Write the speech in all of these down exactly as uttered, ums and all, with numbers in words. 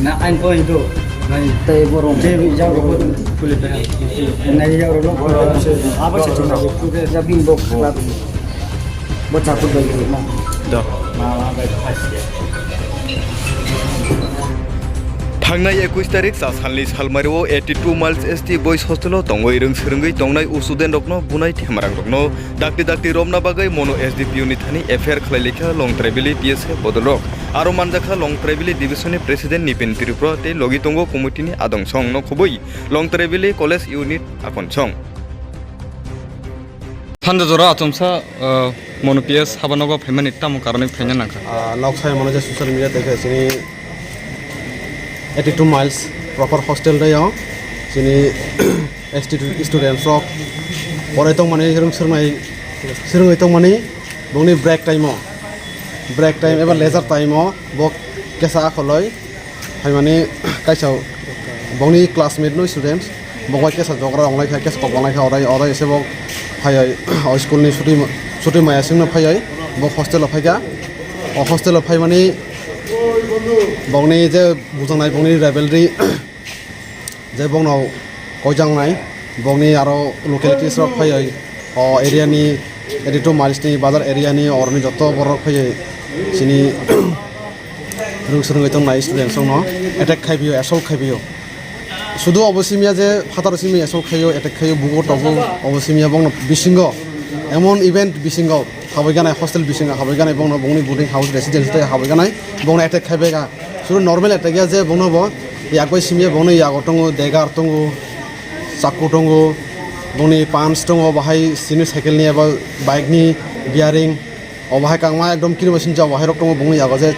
Na, ang ko itu. Tei borok. Tei yang rokok kulit. Na, yang rokok kulit. Apa sih cuma itu? Jabi bok. Bo chakut bai na. Do. Thangnai ekush tarik cha salni salmario eighty two miles S T Boys Hostel o tongwi rwng swrwngwi tongnai u student rokno bunai themarang rokno dakti dakti romna bagwi mono S D P O ni thani F I R khlai likha Longtrai Valley T S F bodol rok. Aro manjakha Longtrai Valley Division ni President Nipin Tripura tei logi tongo committee ni adong song no khubui Longtrai Valley College Unit akon song. Thanda jora achomsa, uh, mono P S habanogo phaimani tamo karoni phaina nangkha. Ah, nok sai mano je social media tei khe chini eighty two miles proper hostel dai o chini S T students rok porai tongmani rung swngnai swrwngwi tongmani bongni break time o break time eba leisure time o bo kesa akholoi phaimani kaisa bongni classmate no students bo bai kesa jogra onglaikha kesa kok onglaikha orai orai ese bo phaioi o school ni chuti chuti maya singno phaioi bo hostel o phaikha o hostel o phaimani bongni je bujangnai bongni rivalry je bongno koijaknai bongni aro localities rok phaioi o area ni eighty two miles ni bazar area ni oroni joto borok phaioi chini rung swrwngwi tongnai students rokno attack khaibio assault khaibio sudu obo simya je phataro simi assault khaio attack khaio bugo togo obo simya bongno bisingo emon event bisingo habwi ganai hostel bisingo habwi ganai bongno bongni boarding house residence tei habwi ganai bongno attack khaibai ga. Suru normal attack ya je bongno bo yak bai simya bongno yago tongo degar tongo chaku tongo bongni pants tongo bahai sini cycle ni eba bike ni bearing o bahai kangma ekdom kini bai sincha bahai rok tongo bongni yago je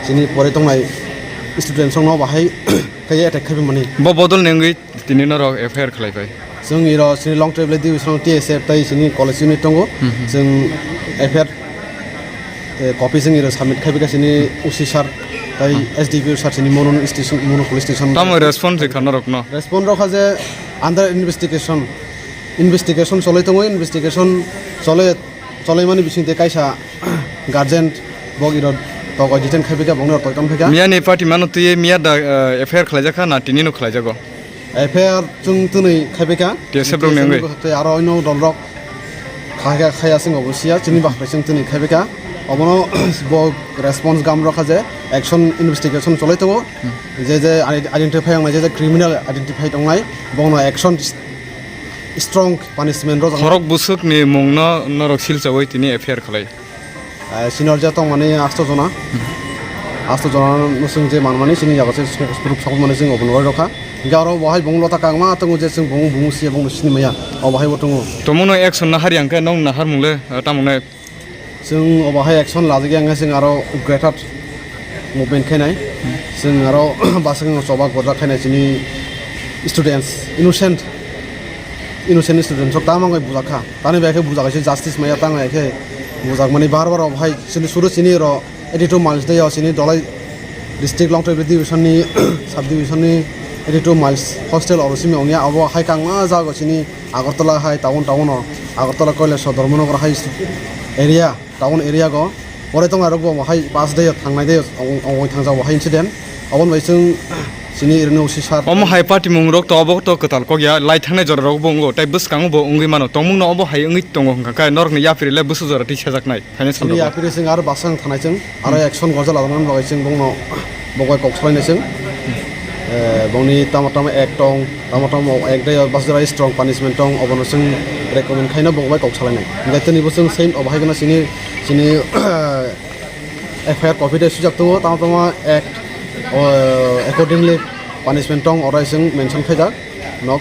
chini pore tongnai students rokno bahai kaiye attack khaibai mani. Bo bodol ni wngwi tini norok F I R khlai pai. Chwng iro chini Longtrai Valley Division T S F tai chini college unit tongo. Mhm. Chwng F I R, eh, copy chwng iro submit khai bwkha chini O C sir tai Hmm. S D P O sir chini Mono station, Mono police station. Tamo response rikha norokno? Response rokha je under investigation, investigation choloi tongo, investigation choloi, cholaimani bisingtwi kaisa guardian bok iro tokoi detain khai bwkha bongni oro toiton phaikha. Miyani party mano twi miya da, eh, F I R khlaijakha na tinino khlaijago? F I R chwng twnwi khaibaikha. T S F rokni wngwi? Tei aro oino dolrok khai kha, khaiya chwng obo siya, chini bakhrai chwng twnwi khaibaikha. Obono bo response gam rokha je action investigation cholai tongo. Hmm. Je je ide-, identify wngnai, je je criminal identify tongnai, bono action strong punishment rwjaknai. Khorok bwswkni mungno norok silchaui tini F I R khlai. Eh, senior je tongmani asto jona. Asto jona no chwng je manmani chini yago se group sokmani chwng obo nugwi rokha. Hingke aro bo hai bung lota kangma tongo je chwng bung, bung siya bung sini maya. O bo hai bo tongo. Tomungno action nahar yang khe nong nahar mung le, eh, tamo nai. Chwng obo hai action lajak yang khe chwng aro greater movement khainai. Chwng aro baswk no choba gojak khainai chini students, innocent, innocent students rok tamo wngwi bujak kha. Tani bai khe bujak kaisa justice maya tang hai khe bujak mani bar bar rok hai chini suru chini ro eighty two miles de yo chini Dholai district Longtrai Valley division ni sub division ni eighty two miles hostel oro simi ongya abo hai kangma jago chini Agartala hai town town o Agartala Koilashahar Dharmanagar hai area town area go. Pore tong arok bo hai pass de yo thangnai de yo ong ong thangja bo hai incident. Aboni bai chwng chini rwno usi sar. Omo hai party mung rok to obo to kwtal kok ya lai thangnai jora rok bo wngo tei bwskango bo wngwi mano tongmung no obo hai wngwi tongo hwnkha khe norok ni yapri le bwswk jora twi sejak nai financial chini rok. Yapri chwng aro basang thanai chwng aro Hmm. action gojal adamani bagwi chwng bongno bogoi kok salai nai chwng. Eh, bongni tamo tamo ek tong. Tamo tamo ek dai bas jora strong punishment tong obono chwng recommend khaino bo bai kok salainai. Hingke tini bo chwng same obo hai gana chini chini F I R copy de sujak tongo tamo tamo act o accordingly punishment tong orai chwng mention khaijak nok.